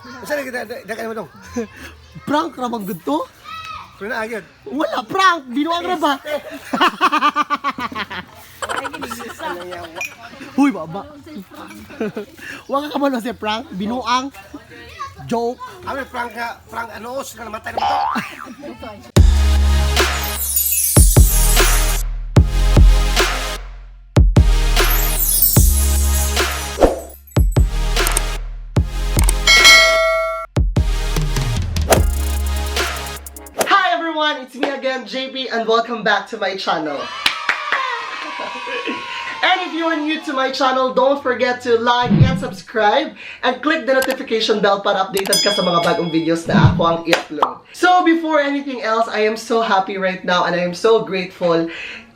Saan kita dakan mo dong? Prank ra man gud to? Pero na agad. Wala prank, binuang ra ba? Uy, baba. Wa ka kabalo si prank, binuang joke. Ame prank ka, prank ano os na namatay na to. Hi everyone, it's me again, JP, and welcome back to my channel. And if you are new to my channel, don't forget to like and subscribe and click the notification bell para updated ka sa mga bagong videos na ako ang i-upload. So before anything else, I am so happy right now and I am so grateful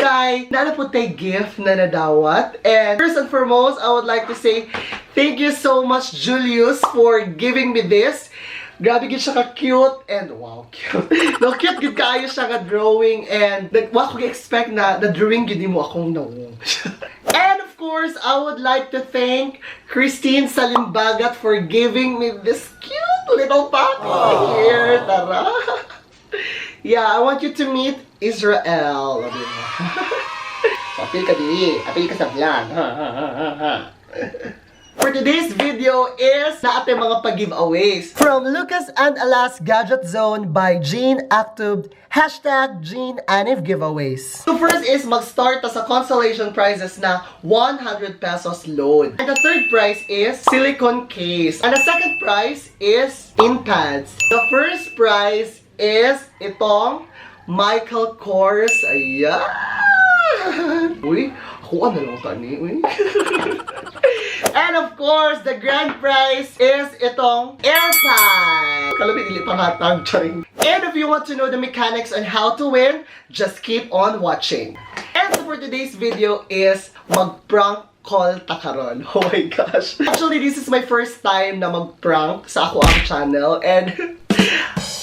kay naana po tay gift na nadawat. And first and foremost, I would like to say thank you so much, Julius, for giving me this. Grabe gid siya ka cute and wow, cute. No, cute gid kaayo siya ka drawing and like wa ko expect na the drawing gid nimo akong nawong. And of course, I would like to thank Christine Salimbagat for giving me this cute little puppy here. Tara. Yeah, I want you to meet Israel. So, apil ka di. Apil ka sa vlog. For today's video is na ating mga pag-giveaways. From Lucas and Alas Gadget Zone by Jean Actub, #JeanAnif giveaways. So first is mag-start ta sa consolation prizes na 100 pesos load. And the third prize is silicone case. And the second prize is in pads. The first prize is itong Michael Kors. Ayan! Uy, ako ano lang tani, uy. And of course, the grand prize is itong AirPod. Kalabi, dili pa hatag, charing. And if you want to know the mechanics on how to win, just keep on watching. And so for today's video is mag-prank call ta karon. Oh my gosh. Actually, this is my first time na mag-prank sa ako ang channel and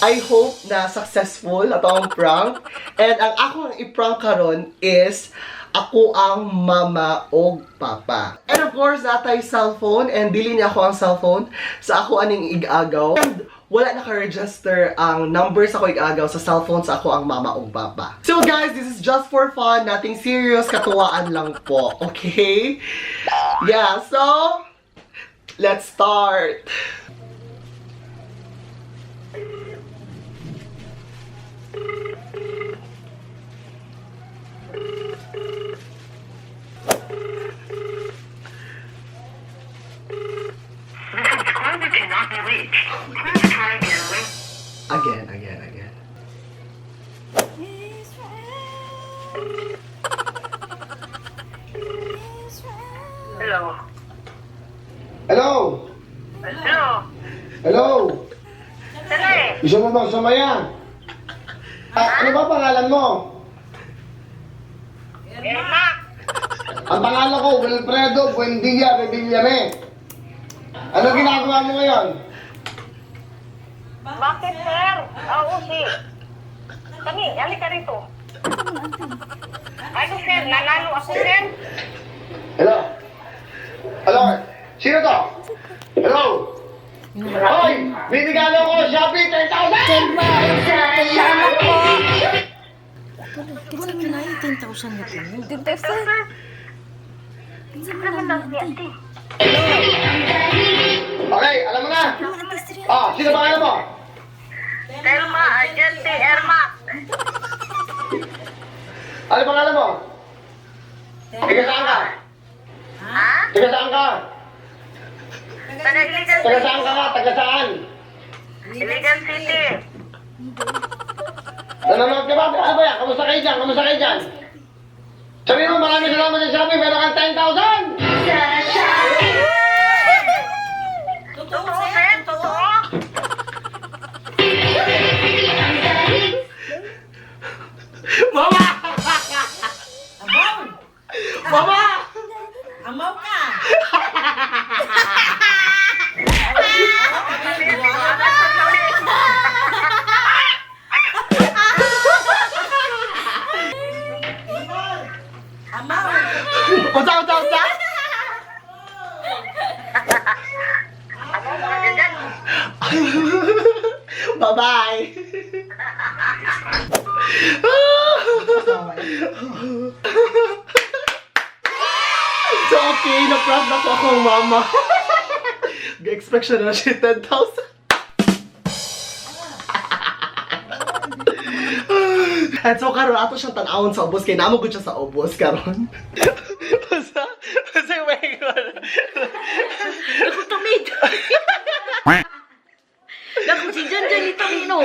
I hope na successful ato ang prank. And ang akong i-prank karon is ako ang mama og papa. And of course, natay cellphone and dili niya ako ang cellphone sa ako aning igagaw. And wala naka-register ang number sa ako igagaw sa cellphone sa ako ang mama og papa. So guys, this is just for fun, nothing serious, katuwaan lang po, okay? Yeah, so let's start. The subscriber cannot be reached. Please try again later. Again, again, again. Hello. Hello? Hello. Hello? Dali. Gusto mo bang sumaya? Ah, ano ba pangalan mo? Irma. Ang pangalan ko, Wilfredo Buendia Revillame. Ano ginagawa mo ngayon? Bakit, sir? Oo, si. Kami, halika rito. Ano, sir? Nanalo ako, sir? Hello? Hello? Sino to? Hello? Hoy! Binigalo ko! Shopee 10,000! Salamat po. Kinsa man na 10,000 na po. Sir, Kinsa man na ante. Okay, alam mo na! Ah, sino pangalan mo? Telma, Agente, Erma. Ano pangalan mo? Taga saan ka? Ha? Taga saan ka? Taga Iligan Taga saan ka nga? Taga saan? Iligan City. Nanonood ka ba? Ano ba yan? Kamusta kayo dyan? Kamusta kayo dyan? Sabi mo, maraming salamat sa Shopee. Meron kang 10,000! Totoo, sir? Totoo? Mama! Mama! Amaw ka! Amaw! Unsa, unsa, unsa? Bye-bye! So okay, na-prank na ko akong mama. Ga-expect siya na siya 10,000. And so karon ato siyang tan-awon sa ubos kay namo gud siya sa ubos karon. Basta, basta yung may Ako tumid. Ako si John John ito mino.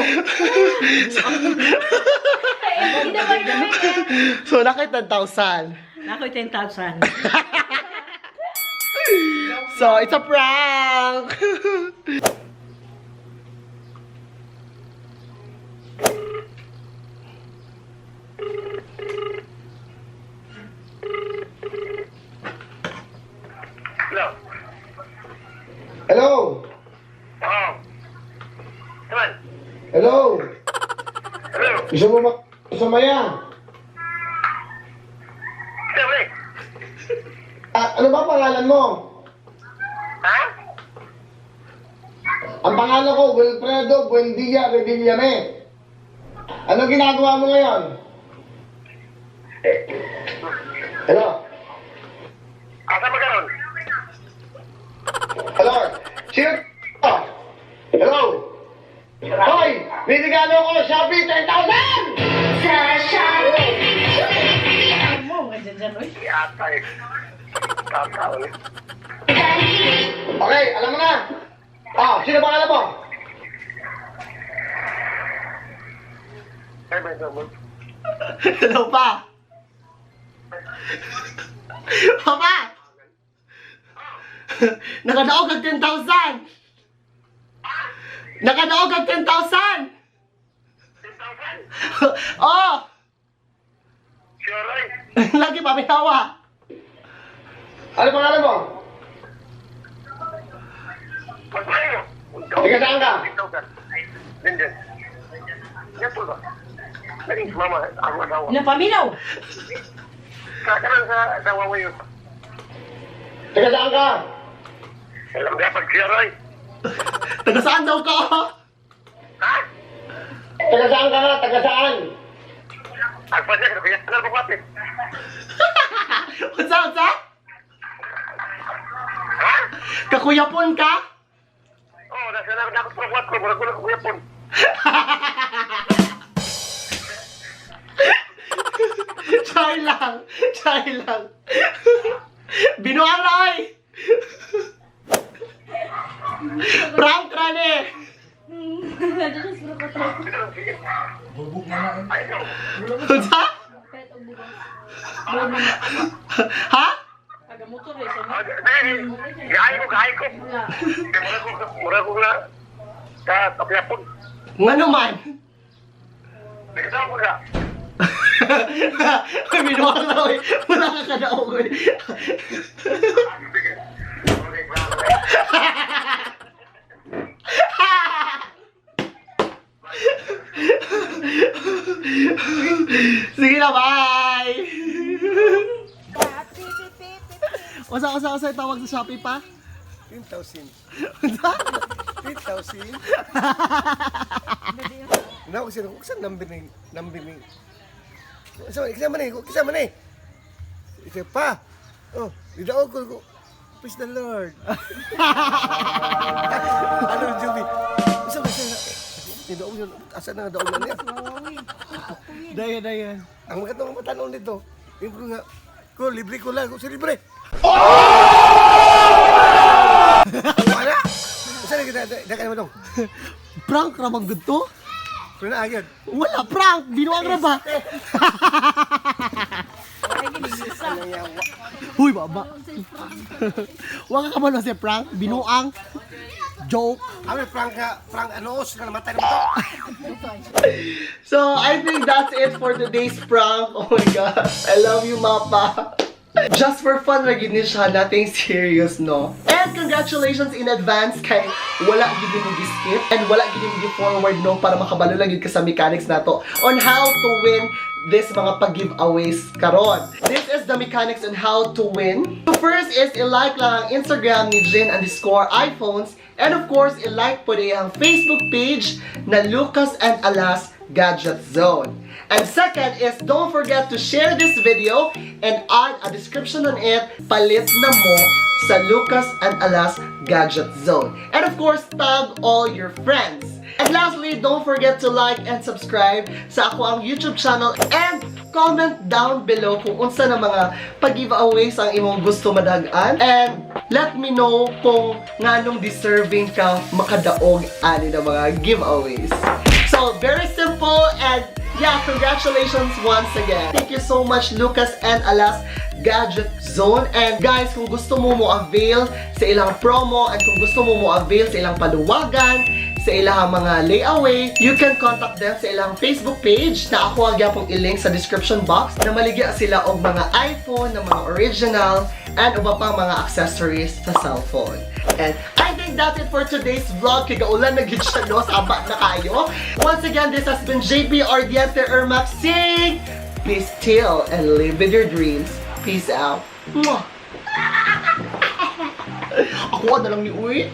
So naka 10,000. Nako 10,000. So it's a prank. Hello. Hello? Oo. Naman. Hello? Hello. Gusto mo sumaya? Siyempre. Ah, ano ba pangalan mo? Ha? Ang pangalan ko, Wilfredo Buendia Revillame. Ano ginagawa mo ngayon? Hello? Asa ba karon? Hello? Sino to? Hello? Hoy! May regalo ko! Shopee 10,000! Mo, nga dyan dyan, oy. Yata eh. Tata ulit. Okay, alam mo na. Ah, sino pangalan mo? Ay, ba ito mo? Hello pa. Papa. Nakadaog ang 10,000. Nakadaog ang 10,000. 10,000? Oh, Sure ay. lagi pa may hawa. Ano pangalan mo? Magpayo. Taga saan ka? 10,000. Diyan dyan. Yan po ba? Naging mama, ang asawa. Napaminaw. Sa kanan sa Huawei yun. Taga saan ka? Alam ka pag sure ay. Taga saan daw ka? Ha? Taga saan ka nga? Taga saan? Ang pasya, kaya ano ba kapit? Unsa unsa? Ha? Kakuyapon ka? Oo, nasa na ako sa kwatro, mura ko na kuyapon. Char lang. Char lang. Binuang na oy. Prank ra ni. Ay, no. Unsa? Ha? Taga motor eh. Sa Ah, eh, gahay ko, gahay ko. Eh, mura ko na sa kapyapon. Ngano man? Nagkasama ko ka. Uy, binuang na oy. Wala ka kadaog oy. Okay, grabe. Sige na, bye! Usa, usa, usa, tawag sa Shopee pa? 10,000. Unsa? 10,000. Na ko siya, saan number ni number ni. Sa kasama ni, kasama ni. Ito pa. Oh, didaog ko. Praise the Lord. Ano Juby? Isa ba siya? Didaog yun. Asa na nga daog na niya? Dayan, dayan. Ang mga itong matanong nito, yung ko nga, ko, libre ko lang, ko si libre. Wala! Saan na kita, dakan mo dong? Prank ra man gud to? Pero na agad. Wala prank, binuang ra ba? Huy, baba. Wala ka kabalo si prank, binuang joke. Ami prank ka, prank ano, na namatay naman to. So, I think that's it for today's prank. Oh my God. I love you, Mapa. Just for fun, ra gid ni siya. Nothing serious, no? And congratulations in advance kay wala gid mo gi-skip and wala gid mo gi-forward, no? Para makabalo lang gid ka sa mechanics nato on how to win this mga pag-giveaways karon. This is the mechanics on how to win. So first is i-like lang ang Instagram ni Jin_iPhones. And of course, i-like po ang Facebook page na Lucas and Alas Gadget Zone. And second is, don't forget to share this video and add a description on it, "Palit na mo sa Lucas and Alas Gadget Zone." And of course, tag all your friends. And lastly, don't forget to like and subscribe sa akoang YouTube channel and comment down below kung unsa na mga pag-giveaways ang imong gusto madag-an. And let me know kung nganong deserving ka makadaog ani na mga giveaways. So, very simple and yeah, congratulations once again. Thank you so much, Lucas and Alas Gadget Zone. And guys, kung gusto mo mo avail sa ilang promo and kung gusto mo mo avail sa ilang paluwagan, sa ilang mga layaway, you can contact them sa ilang Facebook page na ako ang gyapong i-link sa description box na maligya sila og mga iPhone na mga original and uban pang mga accessories sa cellphone. And I think that's it for today's vlog. Kay gaulan na gid siya, no? Saba na kayo. Once again, this has been JP Ardiente Ermac saying, be still and live with your dreams. Peace out. Mwah! Ako na lang ni Uy.